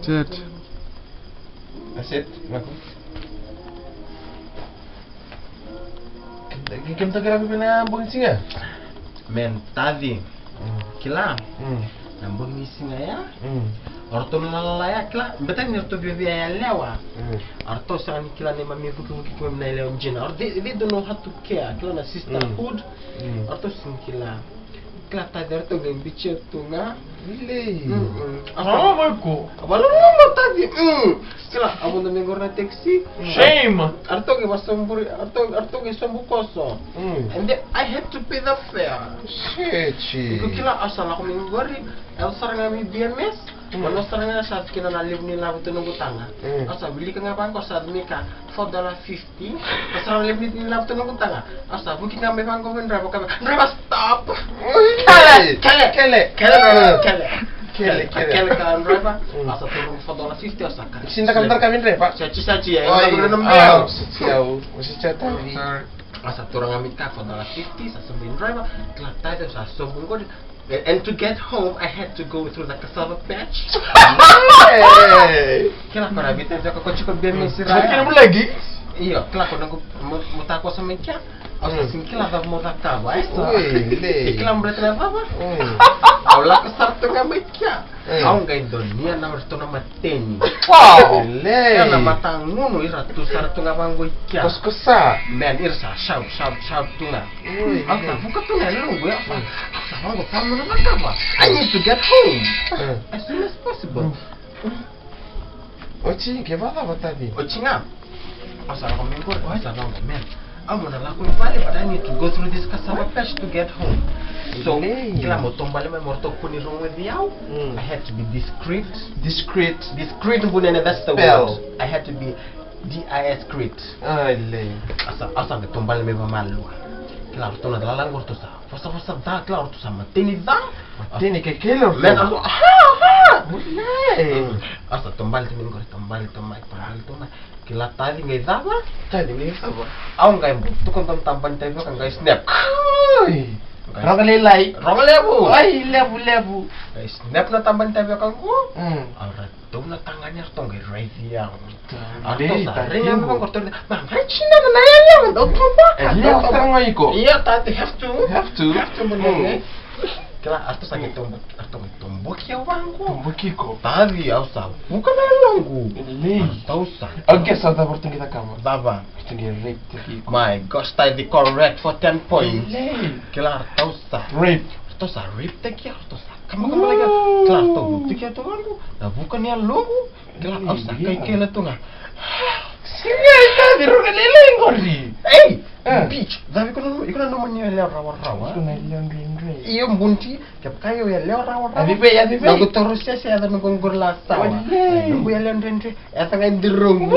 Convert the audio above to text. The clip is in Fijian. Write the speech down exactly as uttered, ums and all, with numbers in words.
Set. A set, lako. Ke, ke, kemudou kerea vei na bogi ni siga? Man, taci. Mm. Kila. Mm. Na bogi ni siga ya. Mm. O ratou na lala ya, kila. Baleta ni ratou viavia yalewa. Mm. O ratou sega ni kila ni mami vukivuki keimami na yalewa dina. Or they, they don't know how to care. Kila na sisterhood. Mm. Mm. O ratou sega ni kila. Kila, taci, o ratou qai biuta tu ga. Ilei. Mm-mm. Asa, ah, mai ko. Vakaloloma, taci. Mm. Kila, au vodo mai qori na taxi. Mm. Shame. O ratou qai vasobu, o ratou, o ratou qai sobu koso. Mm. And then I had to pay the fare. Shit, shit. Iko kila, au sa lako mai qori, au sara ga mai B M S. Mm. Au sara ga sa kina na levu ni lavo tu noqu taga. Mm. Au sa wilika ga vaqo, sa mai kaya four dollar fifty. Ka sara levu ni lavo tu noqu taga. Au sa vuki ga mai vaqo vei driver, ka, driver, stop. Kele, kele, kele, kele, kele, kele, kele, kele, kele, driver. Mm. Au sa toro four dollar fifty, au sa kaya. Sinda ka mudar ka vei driver. Sa ci, sa ci, e, oi, na, na, na, ah, sa ci au, sa ci au tavi. Au sa toro ga mai ka four dollar fifty, sa sobu vei driver. Kila, taci, au sa sobu qori. And, and to get home, I had to go through the cassava patch. Hey! Kila ko na vita veka ko tiko bia me sira. Kila ko na ko nangu mo ta ko sa me kia. Au sa sega ni kila cava mo cakava. Ai sa. Ui, le. Kila mo baleta na cava. Au lako sara tu ga mai kia. Au qai donuya na ratou na mateni. Wow! Le. Na matagunu ira tu sara tu ga vaqo i kia. Kosakosa. Man, ira sa shout, shout, shout tu ga. Oi, au sa vuka tu na yaloqu, au sa, au sa vaqo, cava mo na cakava? I need to get home as soon as possible. Oti, ke vacava, taci? Oti ga. Au sa lako mai qori, au sa vaqo, man. Au mo na lako i vale, but I need to go through this cassava patch to get home. So, kila mo taubale mai mo ratou kua ni rogoci au. I had to be discreet. Discreet. Discreet, Bunene, that's the word. I had to be D I S creet. Ai, lei. Au sa, au sa qai taubale mai vamalua. Kila ratou na lala qo ratou sa vosavosa ca, kila ratou sa mateni ca. Mateni kekele ratou. Au sa, ha, ha. Lei. Au sa taubale tu mai qori, taubale, taubale, taubale, taubale. Kila, taci, qai cava? Taci, qai cava? Au qai butuka dua na taba ni tavioka, qai snap. Ai. Rogo lailai. Rogo levu. Ai, levu, levu. Qai snap na taba ni tavioka qo. Mm. Au ra Dou na tagane, ratou qai raici au. Ratou sa raici au, ratou, ma qai tiko na yalewa, dou toboka. Yalewa sara ga iko. Ia, taci, have to. Have to. Have to, Bunene. Kila, ratou sa qai tobo, ratou qai toboki au vaqo. Toboki iko. Taci, au sa vuka na yaloqu. Lei. Ratou sa. Au qai sa cava ratou qai cakava. Cava. Ratou qai rape taki iko. My gosh, taci, correct for ten points. Lei. Kila, ratou sa. Rape. Ratou sa rape taki au, ratou sa. Kama, kama, like, kila, ratou vuki au tu vaqo. Na vuka ni yaloqu. Kila, au sa kai kele tu ga. Sega, e taci, rogo lailai qori. Ei, bitch, cava iko na, iko na nomuni yalewa rawarawa? Iko na yalewa dredre. Io, Bunti, kevaka o yalewa rawarawa. Yaci vei, yaci vei? Noqu toro sese, yaca noqu qori la sawa. Noqu yalewa dredre, yaca ga e Diromu.